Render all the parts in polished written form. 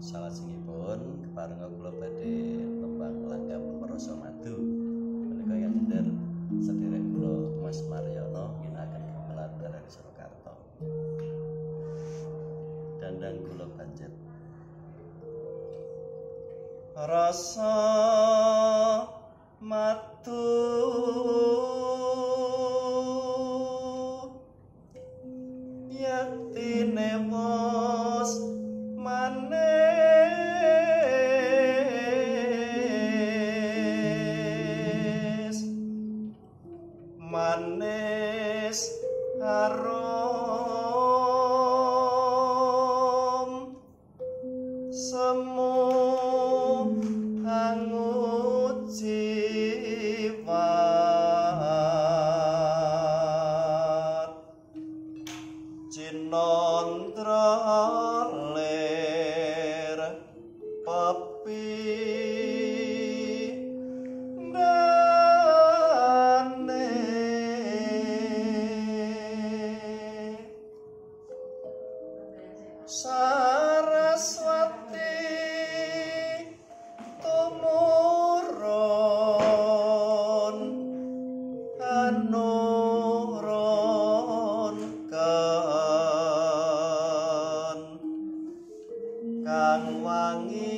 Salajengipun keparenga kula badhe nembang langgam Rasa Madu. Menika ingkang nyender sederek kula Mas Maryono ngginakaken gamelan dari Surakarta. Dandang kula banjet. Rasa madu yektine wos manis, manis harum semu hangut jiwat cinondra lir pepi ndane Saraswati tumurun anurun kan kang wangi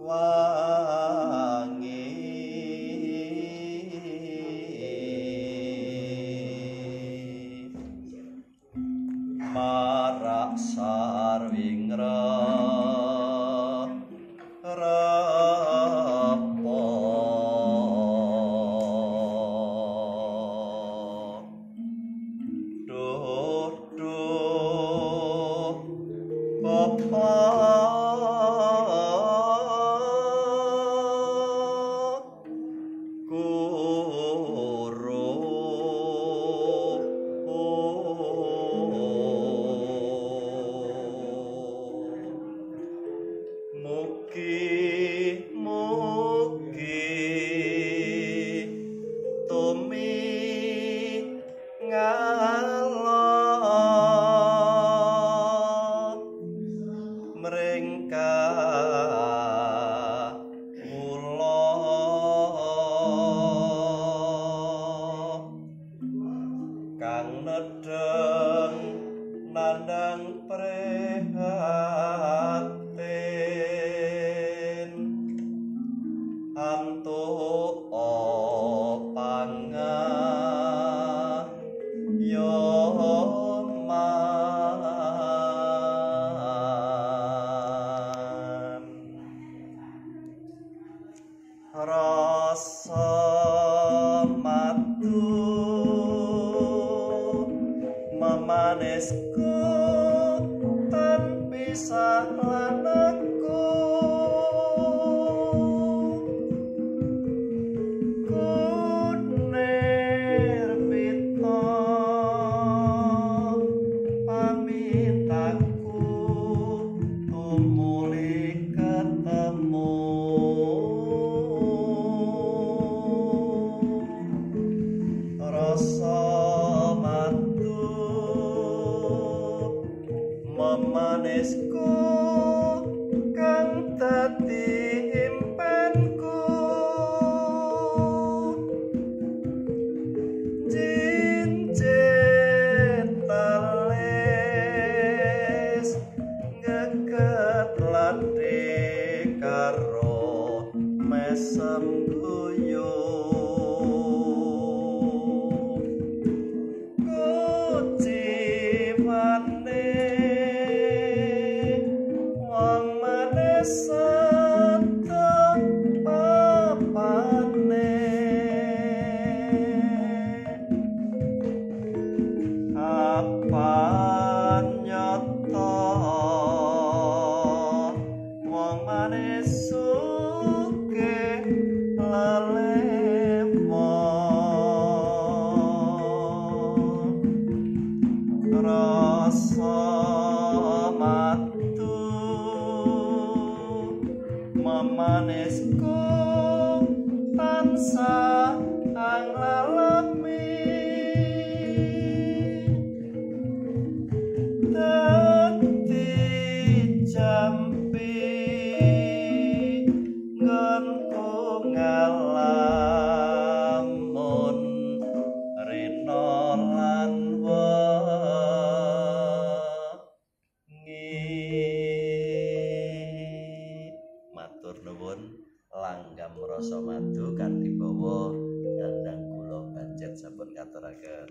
wangi marak sarwing repo duh duh bapa guru mugi mugi tumi ngalo mring kawula kang nedheng nandhang prihatin antuk pangayoman rasa madu memanisku tan pisah lanangku kunir pita pamintaku tumuli ketemu rasa madu memanisku kang dadi impenku jinjit talis ngeget lathi karo mesem guyu kuciwane wong manis satu papane apa nyata wong manis sugih lelewa rasa madu memanisku tansah anglalami. Nggonku ngalamun rina lan wengi. Matur nuwun langgam rasa madu kanthi bawa dandang kula banjet sampun katuraken.